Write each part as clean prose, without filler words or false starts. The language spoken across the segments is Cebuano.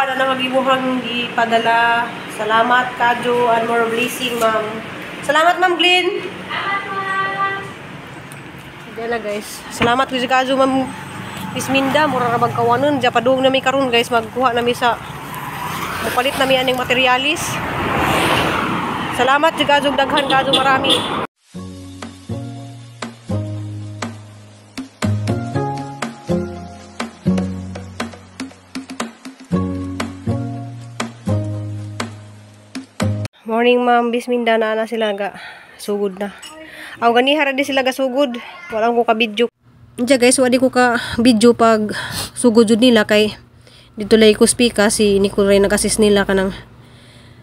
Makuha na nang imuhang gipadala. Salamat kadyo and more blessing, ma'am. Salamat, Ma'am Glenn. Diyan na, guys. Salamat gyud kadyo, Ma'am Bisminda, mura ra bag kawanon. Diya padung na mi karon, guys, magkuha na mi sa mupalit na mi aning materialis. Salamat jud kadyo, daghan kadyo marami. Morning, Ma'am Bisminda, na na sila ga sugod na. Aw ganiha ra di sila ga sugod. Wala ko ka video. Diya guys, wala ko ka video pag sugod jud nila kay dito lay ko speaker si Nicole Ray nag-assist nila kanang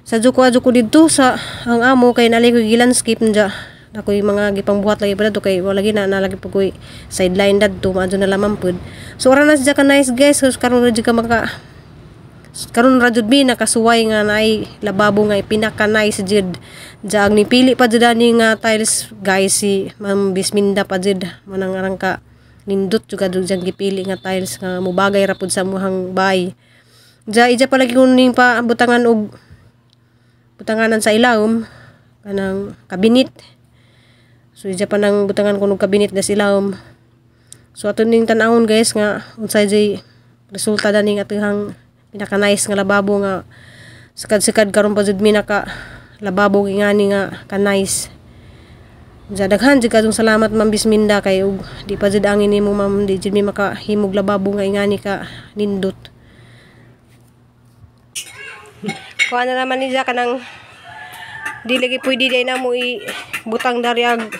sa juko ko didto sa ang amo kay nalay ko gi-landscape nja. Ako'y mga gipangbuhat lagi pa dito kay wala gi na nalagi pa ko'y sideline dadto maadyo na lamang pud. So ora na siya ka nice, guys, so, karon ra jud ka maka karon ra jud mi nakasuway nga naay lababo nga pinaka nice jud. Diya ang nipili pa jud ani nga tiles, guys, si Ma'am Bisminda pa jud manang arang ka nindot jud kadto diyang gipili nga tiles nga mobagay ra pud sa muhang bay. Diya ija palagi kuning pa butangan og butanganan sa ilawom kanang kabinet. So ija pa nang butangan kuno kabinet das ilawom. So ato ning tan-awon, guys, nga unsay jay resulta daning atuhang pinaka nice nga lababo nga sakad-sakad karon pa jud mi naka lababo ngani nga ka nice. Diya daghan jud kadtong salamat, Ma'am Bisminda, kay og di pa jud angin nimo, ma'am, di jud mi makahimog lababo nga ingani ka nindot. Kuha na naman niya kanang di lagi pwede day na mo i butang dari ag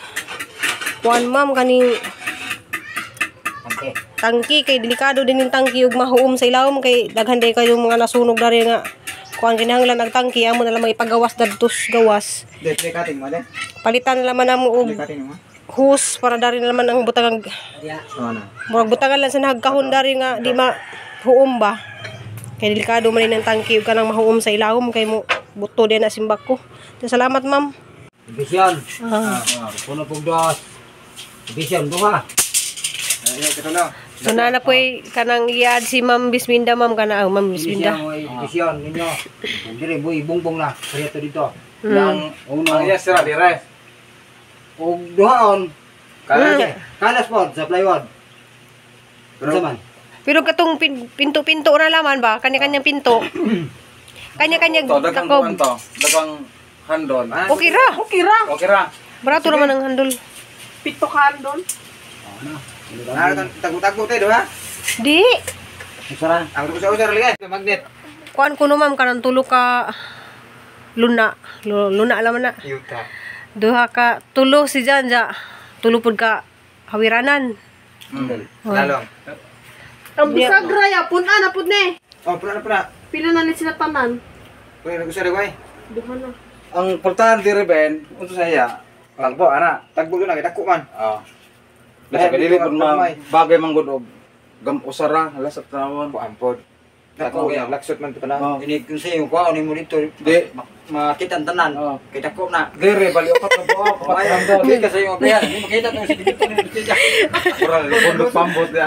kuan, ma'am, kaning tangki kay delikado din yung tangki ug mahuom sa ilawom kay daghan day kayo mga nasunog dari nga kuan kinahanglan ang tangki amo na lamang ipagawas dadtos gawas. De, cutting mo de. Palitan na laman namo og hose para dari na laman ang butang murag butangan lang sa nagkahon dari nga di mahuom ba kay delikado man din ang tangki ug kanang mahuom sa ilawom kay mo buto din na simbak ko. Salamat, ma'am. Division. Puno pug dos. Division duha. So na po kanang i-add si Ma'am Bisminda, ma'am, kana Ma'am Bisminda. Division ninyo. Dire boy bongbong na pareto dito. Lang uno. Ang yes sira dire. Og duhaon. Kalas. Kalas pod sa plywood. Pero man. Pero katong pinto-pinto na laman ba? Kanya-kanyang pinto. Kanya-kanya dagang to, dagang handol. Okay ra. Okay ra. Okay ra. Barato naman ang handol. Pito ka handol. Ah, tagbo-tagbo tayo, ha? Di. Usara. Ang usara lagi. Magnet. Kuan kuno, ma'am, kanang tulo ka luna. Luna laman na. Yuta. Duha ka tulo si jan ja. Tulo pud ka hawiranan. Lalong. Ang bisag ra ya pun-a na pud ni. Oh, puna na puna. Pila na ni sila tanan? Puna na usara ko. Duha na. Ang pultahan diri ben, unsa sa iya? Tagbo ana. Tagbo na kay dako man. Oh. Lasa dili pud ma bagay man gud og gam usara hala sa tanawon. Ampod. Dako ya laksot man to tanan. Ini kun sa yung kuha ni mo dito. Di makita ang tanan. Kay dako na. Dire bali upat ka buok, upat handol. Di kasi yung kaya, di makita tong sige dito ni dito. Mura lubog pambot ya.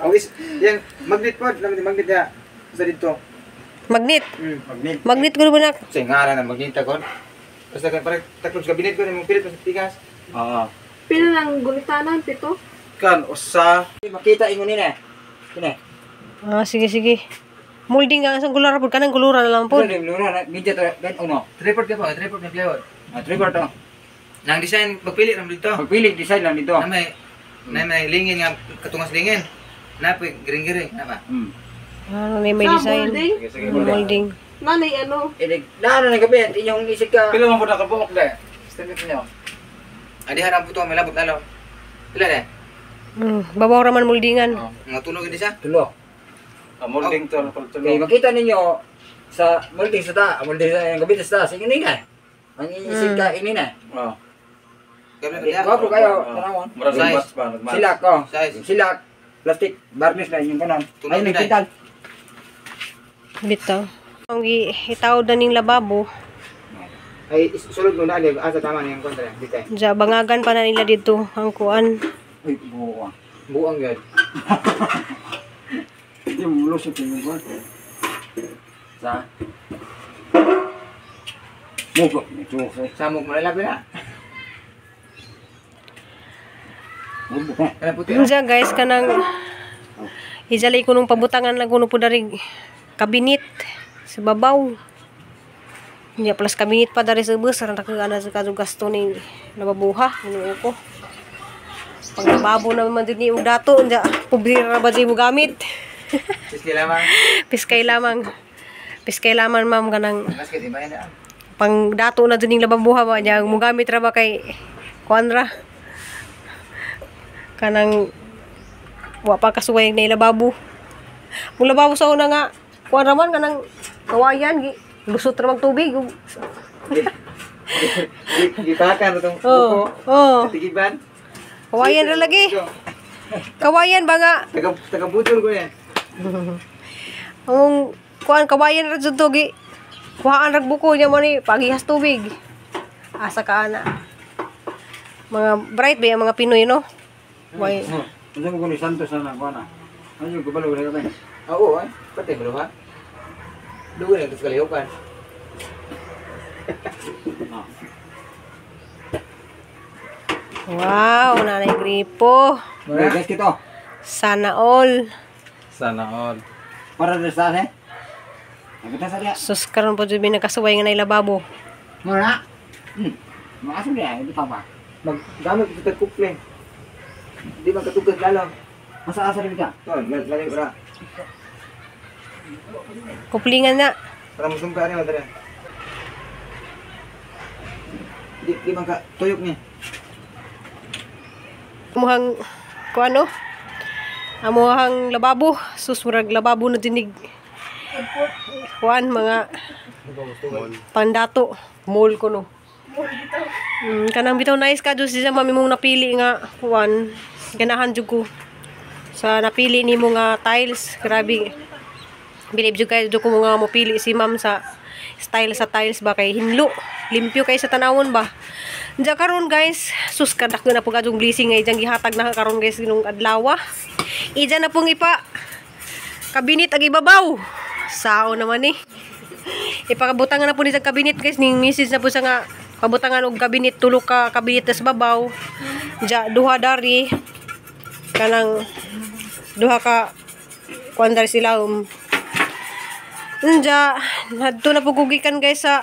Ang is yang magnet pod, naman magnet ya. Sa dito. Magnet. Magnet. Magnet ko na. Sa ngaran ang magnet kon. Basta kay pare taklob sa kabinet ko nimong pilit sa tigas. Oo. Pila nang gulitanan pito? Kan usa makita ingon ni na. Kini. Ah, sige sige. Molding ang isang kulura pud kanang kulura na lang pud. Kulura na medyo to ben uno. Tripod ka pa, tripod na plywood. Ah, tripod to. Nang design pagpili lang dito. Pagpili design lang dito. Na may lingin nga katungas lingin. Na po giring-giring na ba? Ano may design. Molding? Sige, Molding. Nanay ano? Ilig na na gabi inyong isip ka. Pila man pud nakabuok de. Estimate niyo. Adi harang puto may labot lalo. Pila de? Babaw ra man moldingan. Mga tulog gid siya. Tulo. Molding to Kay makita ninyo sa molding sa ta, molding sa ang gabi sa taas, ini na. Ang isip ka ini na. Oh. Gwapo kayo, tanawon. Size. Silak ko. Size. Silak. Plastic varnish na inyong kanon. Ay nagpital. Bitaw. Ang itawd na ning lababo. Ay sulod mo na ali asa tama niyang kontra dito. Diya bangagan pa na nila dito ang kuan. Uy, buo. Buang gyud. Hindi mo lusot yung buwan. Sa? Mugok. Samok mo na labi na. Unsa guys kanang ijalay ko nung pabutangan lang kuno po dari kabinet sa babaw. Nya plus kabinet pa dari sa bus aron ana sa kadto gasto ni lababuha Ginoo ko. Pag lababo naman jud ni og dato unja pobre ra ba jud mo gamit. Piskay lamang. Piskay lamang. Piskay lamang ma'am kanang pang dato na jud ning lababuha ba nya mo gamit ra ba kay kuan ra. Kanang wa pa kasuway na ilababo. Mong lababo sa una nga kuan ra man kanang kawayan gi lusot ra mag tubig. Gipakan ra tong buko. Oh. Tigiban. Kawayan ra lagi. Kawayan ba nga? Taga butol ko yan. Ang kuan kawayan ra jud to gi. Kuhaan ra buko nya mo ni pagihas tubig. Asa ka ana. Mga bright ba yung mga Pinoy no? Why? Ano ko ni Santos na ko na. Ano ko balo ra kami. Oo, ay. Patay balo ha. Dugo na sa kalihukan. Wow, nanay gripo. Guys kito. Sana all. Sana all. Para sa eh. Nagita sa diya. Sus karon po jud mi nagkasuway nga nay lababo. Mura. Maaso diya, hindi pa ba. Maggamit ko sa kupling. Di man katugas lalong. Masa asa rin ka? Oh, lagi ora. Kuplingan na. Para musungka ni madre. Di man ka tuyok ni. Amuhang kuano? Amuhang lababo, sus murag lababo na dinig. Kuan mga pandato, mall ko no. Kanang bitaw nice ka jud siya mami mong napili nga kuan. Ganahan jud ko sa napili nimo nga tiles. Grabe. Bilib jud kayo ko nga mopili si ma'am sa style sa tiles ba kay hinlo, limpyo kay sa tanawon ba. Diya karon guys, sus kadak na po kadtong blessing nga ijang gihatag na karon guys ginong adlaw. Ija na pong ipa kabinet ag ibabaw. Sao naman ni. Ipakabutangan na po ni sa kabinet guys ning message na po sa nga pabutangan og kabinet tulo ka kabinet sa babaw. Diya duha dari kanang duha ka kuan dari sila Diya nadto na po gikan guys sa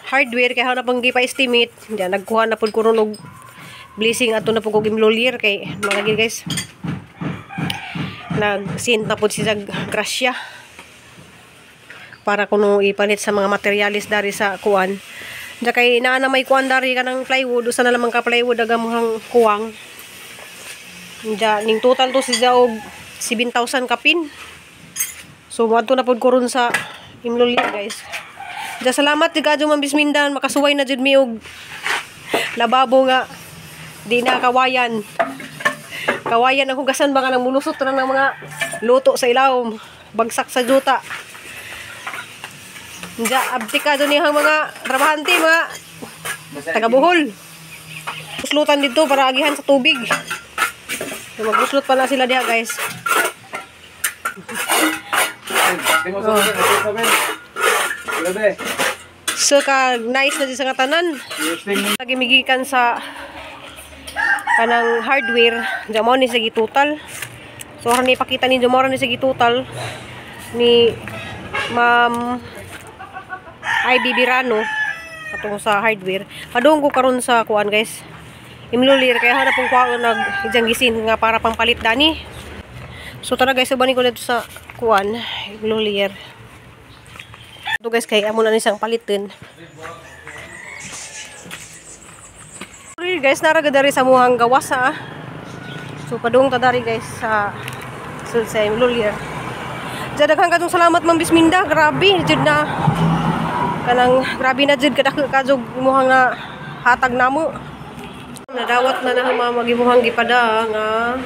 hardware kay na pang gipa-estimate. Diya nagkuha na pud ko ron og blessing ato na pud kog imlulir kay mga gid guys. Nag-send na pud siya grasya para kuno ipalit sa mga materialis dari sa kuan. Diya kay naa na may kuan dari kanang plywood, usa na lamang ka plywood aga mohang kuwang. Diya ning total to siya og 7,000 kapin. So moadto na pud ko ron sa imlulir guys. Diya salamat di kadyo Ma'am Bismindan, makasuway na jud mi og lababo nga di na kawayan. Kawayan ang hugasan ba nga nang mulusot na ng mga luto sa ilawom, bagsak sa juta. Diya abti ka dun yung mga trabahante, mga taga Bohol. Uslutan dito para agihan sa tubig. So, mag-uslot pa na sila diha guys. Oh. So ka nice na di sa tanan. Lagi migikan sa kanang hardware, diya mo ni sa gitutal. So aron ipakita ninyo mo ni sa gitutal ni Ma'am Ivy Birano katong sa hardware. Padung ko karon sa kuan guys. Imlulir kaya hanap pong kuan nag ijang gisin nga para pampalit dani. So tara guys, ubanin ko dito sa kuan Imlulir. Ito guys kay amo na ni siyang palitin. Sorry guys, nara dari sa muhang gawasa. So padung ta dari guys sa sa Imlulir. Diya daghan kadtong salamat Ma'am Bisminda, grabe jud na kanang grabe na jud kadako kadtong imuhang na hatag namo. Nadawat na na ma'am imuhang gipada nga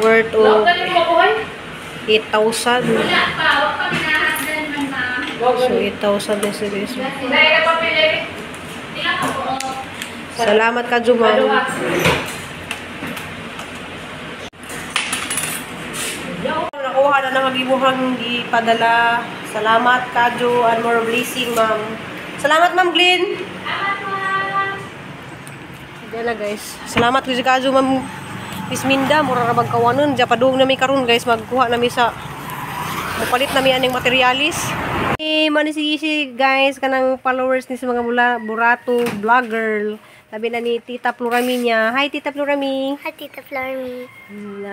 worth of 8,000. So 8,000 na siya guys. Salamat ka ma'am. Nakuha na imuhang gipadala. Salamat kadyo and more blessing, ma'am. Salamat, Ma'am Glenn. Diyan na, guys. Salamat gyud kadyo, Ma'am Bisminda, mura ra bag kawanon. Diya padung na mi karon, guys, magkuha na mi sa mupalit na mi aning materialis. Eh, man si si guys, kanang followers ni sa mga mula Burato vlogger. Sabi na ni Tita Plurami niya. Hi, Tita Plurami. Hi, Tita Flormy.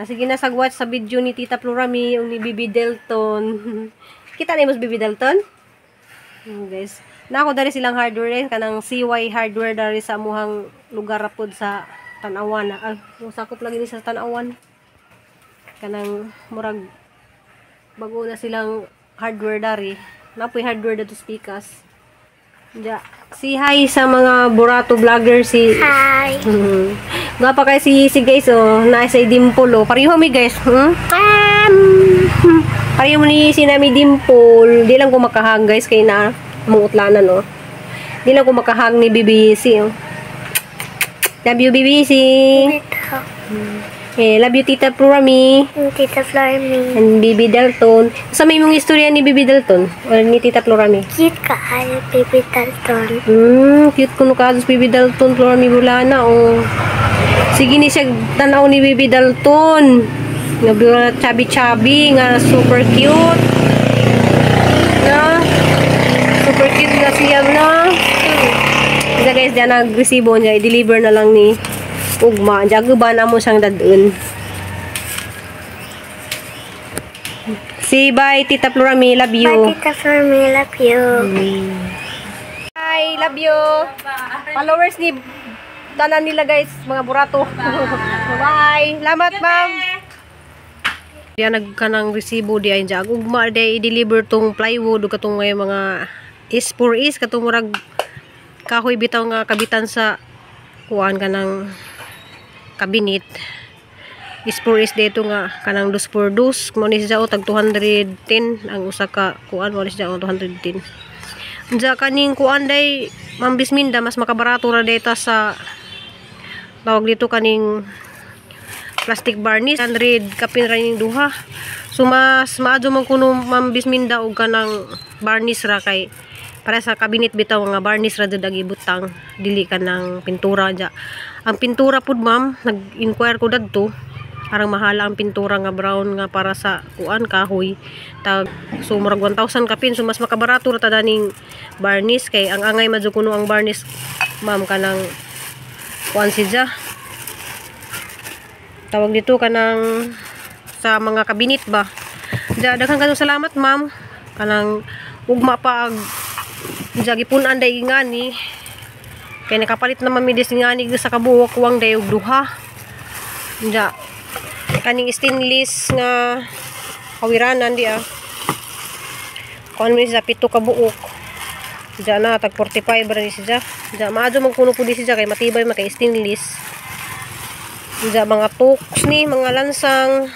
Sige na sa watch sa video ni Tita Plurami yung ni Bibi Delton. Kita na mo si Bibi Delton? Guys. Na ako dari silang hardware eh, kanang CY Hardware dari sa amuhang lugar ra pod sa Tanawan. Ah, sakop lagi ni sa Tanawan. Kanang murag bago na silang hardware dari. Napoy hardware dito speakers. Ja, si hi sa mga Burato vlogger si. Hi. Gwapa kay si si guys oh, na sa dimple oh. Pareho mi, guys. Hmm? Pareho mo ni si nami dimple. Di lang ko makahag, guys, kay na mong utlanan oh. Di lang ko makahag ni BBC oh. Love you, BBC. Ito. Eh, love you, Tita Plurami. Tita Flormy. And Bibi Dalton. Sa may mong istorya ni Bibi Dalton o ni Tita Plurami? Cute ka ay, Baby Dalton. Cute kuno ka Bibi Dalton, Plurami Bulana oh. Sige ni siya tanaw ni Bibi Dalton. Nga chubby-chubby nga super cute. Na super cute na siya na. Isa guys, diyan nagresibo niya, i-deliver na lang ni Ugma. Diyan ba na mo siyang dadun. Say bye, Tita Plurami. Love you. Bye, Tita Flormy. Love you. Hi, love you. Followers ni tanan nila guys, mga Burato. Bye. Salamat, ma'am. Diyan nagkanang resibo di ay diyan. Ugma di i-deliver tong plywood ug katong ngay mga is for is katong murag kahoy bitaw nga kabitan sa kuan kanang kabinet. Is for is dito nga kanang dos for dos mo ni siya tag 210 ang usa ka kuan mo ni siya 210. Unsa kaning kuan day Ma'am Bisminda, mas makabarato ra data sa tawag dito kaning plastic varnish 100 kapin ra ning duha. So mas maadyo man kuno, Ma'am Bisminda, og kanang varnish ra kay para sa kabinet bitaw nga varnish ra jud ang ibutang, dili ka ng pintura ja. Ang pintura pud, ma'am, nag-inquire ko dadto, arang mahala ang pintura nga brown nga para sa kuan kahoy tag so murag 1,000 kapin. So mas makabarato ra ta daning varnish kay ang angay man jud kuno ang varnish, ma'am, kanang kuan siya tawag dito kanang sa mga kabinet ba. Ja, daghan kanang salamat, ma'am, kanang ugma pa ag ja gipun-an day ngani kay nakapalit naman mi dis ngani sa kabuok kuwang day og duha. Ja, kaning stainless nga kawiranan di ah kuan mi sa 7 ka buok. Ja na tag 45 ra ni siya. Ja maadyo man kuno pud siya kay matibay man kay stainless. Ja mga tuks ni mga lansang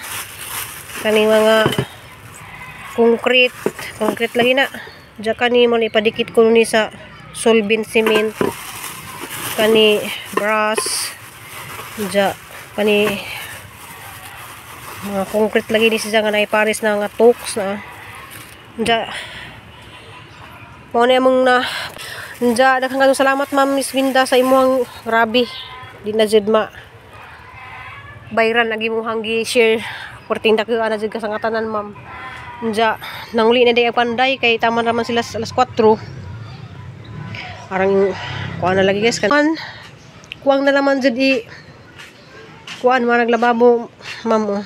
kaning mga concrete, concrete lagi na. Ja kani mo ni ipadikit ko ni sa solvent cement kani brass. Ja kani mga concrete lagi ni siya nga naipares na nga tuks na. Ja mao na among na. Ja daghang kanong salamat, Ma'am Miss Winda, sa imong grabe di na jud ma bayran ang imong gi-share perting dako ana jud ka sa nga tanan, ma'am. Ja nanguli na day ang panday kay tama raman sila sa alas 4. Arang kuan na lagi guys kan kuang na naman jud i kuan man naglababo, ma'am oh.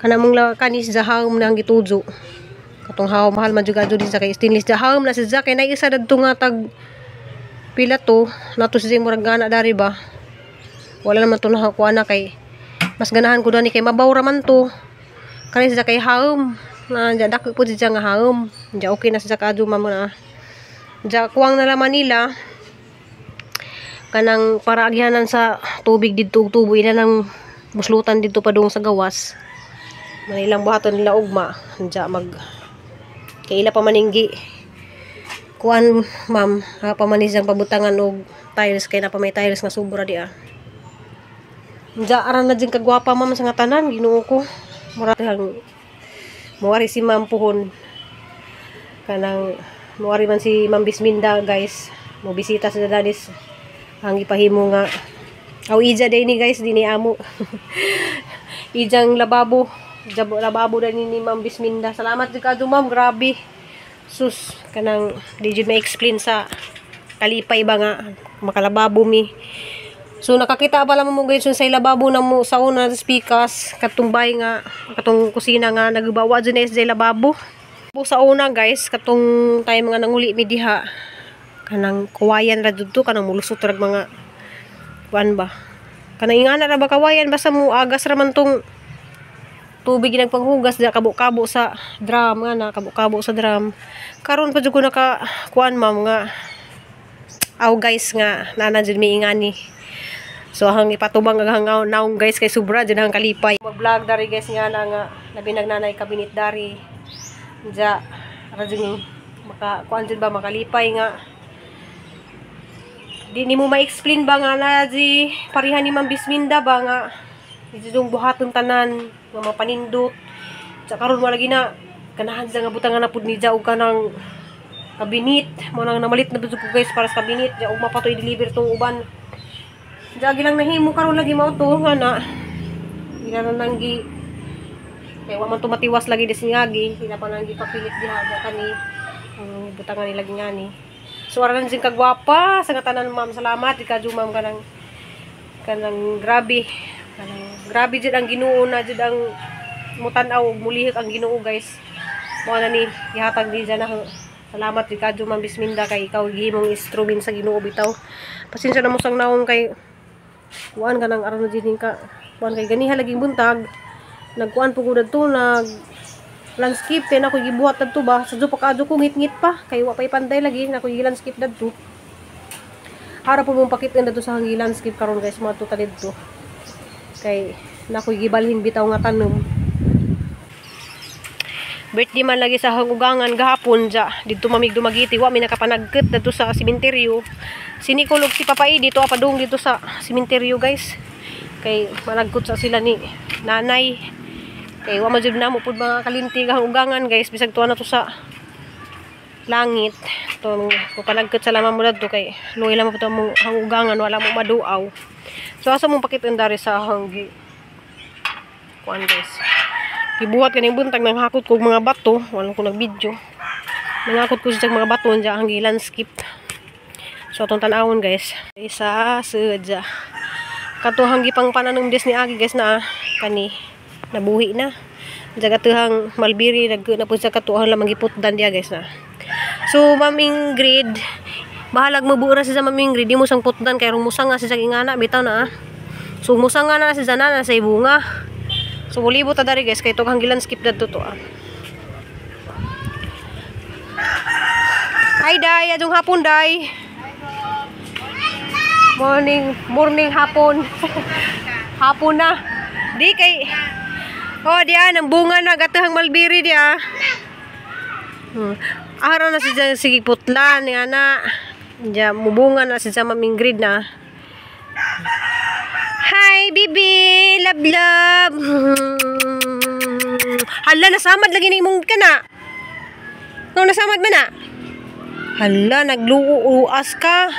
Kana mong kanis jaham na ang gitujo katong haw mahal man jud adto din sa kay stainless jaham na si ja kay naisa dadto nga tag pila to nato si murag gana dari ba. Wala naman to nakakuha na kay mas ganahan ko dani kay mabaw ra man to. Kani siya kay haom na ja dako pud siya nga haom. Ja okay na siya kaadto, ma'am na. Ja kuwang na laman nila kanang para agyanan sa tubig didto ug tubo ila nang buslutan didto padung sa gawas. Manilang buhaton nila ugma. Ja mag kay ila pa maninggi kuan, ma'am, ha, pa man siyang pabutangan og tiles kay na pa may tiles nga sobra di ah. Ja aran na jud kagwapa, ma'am, sa nga tanan, Ginoo ko. Mura hang Muari si Ma'am puhon. Kanang muari man si Ma'am Bisminda guys. Mo bisita sa Danis. Ang ipahimo nga aw ija day ni guys dinhi amo. Ijang lababo. Lababo dani ni Ma'am Bisminda. Salamat jud kadto ma'am, grabe. Sus, kanang di jud ma-explain sa kalipay ba nga makalababo mi. So nakakita pala mo guys sa lababo na mo sa una sa pikas katong bay nga katong kusina nga nagbawa jud na sa lababo. Sa una guys katong time nga nanguli mi diha kanang kawayan ra jud to kanang mulusot ra mga kuan ba. Kanang ingana ra ba kawayan basta mo agas ra man tong tubig nagpanghugas diha kabo-kabo sa drum nga na kabo-kabo sa drum. Karon pa jud ko naka kuan ma'am nga aw guys nga nana jud mi ingani. So hang ipatubang ang hangaw naong guys kay sobra jud ang kalipay. Mag-vlog dari guys nga na nga labi nagnanay kabinet dari. Ja ra jud maka kuan jud ba makalipay nga di nimo ma-explain ba nga na di pareha ni Ma'am Bisminda ba nga di buhaton tanan nga mapanindot. Sa karon wala lagi na ganahan sa nga butangan na pud ni ja og kanang kabinet mo nang namalit na ko guys para sa kabinet ja ug mapato i-deliver tong uban. Ja gilang nahimo karon lagi mao to nga na ila na nang gi kay wa man tumatiwas lagi di singagi ila pa nang gipapilit diha ja kani ang butangan nila ngani. So ara lang jud kagwapa sa nga tanan ma'am, salamat di kadyo ma'am kanang kanang grabe. Kanang grabe jud ang Ginoo na jud ang mutan-aw ug mulihok ang Ginoo guys. Mao na ni ihatag ni na. Salamat di kadyo Ma'am Bisminda kay ikaw gihimong instrument sa Ginoo bitaw. Pasensya na mo sang naong kay kuan kanang aron na jud ka kuan kay ganiha laging buntag. Nagkuan po ko dadto nag landscape kay nako gibuhat dadto ba. Sa pa kaadto ko ngit-ngit pa kay wa pa ipanday lagi nako gi-landscape dadto. Ara po mong pakit-an dadto sa hangi landscape karon guys mga ta didto. Kay nakoy gibalhin bitaw nga tanom. Birthday man lagi sa hangugangan gahapon ja didto mamig Dumaguete wa mi nakapanagket dadto sa sementeryo. Sinikulog si Papa E dito apadung dito sa sementeryo guys. Kay managkot sa sila ni nanay. Kay wa man jud namo pud mga kalinti hangugangan guys bisag tuwa na to sa langit. To panagkot sa lamang mo dadto kay luoy lamang pud mo hangugangan wala mo maduaw. So asa mong pakit-an dari sa hanggi kuan guys. Gibuhat kaning buntag nang hakot kog mga bato, wala ko nag-video. Nangakot ko sa mga bato diya hanggi landscape. So atong tan-awon guys. Isa sadya. Kato hanggi pang pananom des ni agi guys na kani nabuhi na. Diya katuhang malbiri nag na pud sa katuhang lamang giputdan diya guys na. So Ma'am Ingrid, bahalag mo buo ra si Ma'am Ingrid, di mo sang putdan kay rumusa nga si sa ingana bitaw na. So musa nga na si Zana na sa ibunga. So mulibot ta dari guys kay tong hanggi landscape dadto to ah. Hi day, adong hapon day. Morning, morning hapon. Hapon na. Di kay oh diya nang bunga na gatahang malbiri diya. Araw na siya sige putlan nga na. Diya mubunga na si Ma'am Ingrid na. Hi bibi, love love. Hala nasamad lagi ni imong kana. No nasamad man na. Hala nagluuas ka.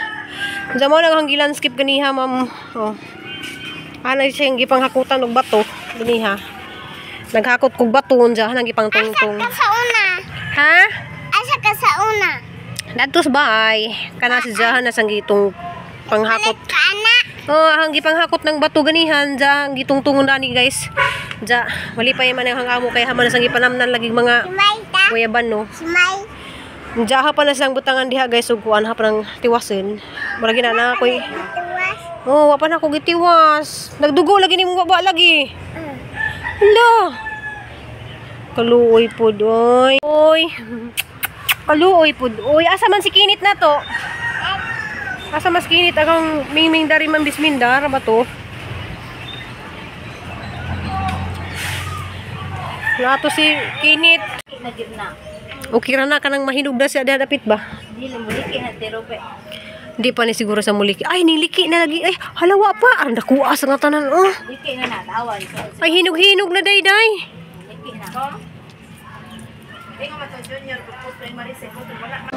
Diya mo nang hanggi landscape ganiha ma'am. Oh. Ana siya yung gipanghakutan og bato ganiha. Naghakot kog bato unja nang gipangtungtong. Asa ka sa una? Ha? Asa ka sa una? Dadto sa bahay. Kana si Jahan na sang gitong panghakot. Oh, ang gipanghakot ng bato ganihan ja ang gitungtungon dani guys. Ja, malipay man ang amo kay haman sang gipanamnan laging mga guyaban no. Ja ha pa na sang butangan diha guys ug kuan ha pa nang tiwasen. Mura gina na akoy. Oh, wa pa na ko gitiwas. Nagdugo lagi nimo baba lagi. Hala. Kaluoy pud oy. Oy. Kaluoy pud oy. Asa man si Kinit na to? Asa mas kinit akong mingming dari man Bisminda ra ba to? Nato si Kinit. Okay ra na kanang mahinog na siya diha dapit ba? Di pa ni siguro sa muliki. Ay niliki na lagi. Ay halawa pa. Ang nakuha sa nga tanan oh. Liki na na tawan. Ay hinog-hinog na day day. Liki na. Ingon man to junior, pagpusto yung Marise, wala.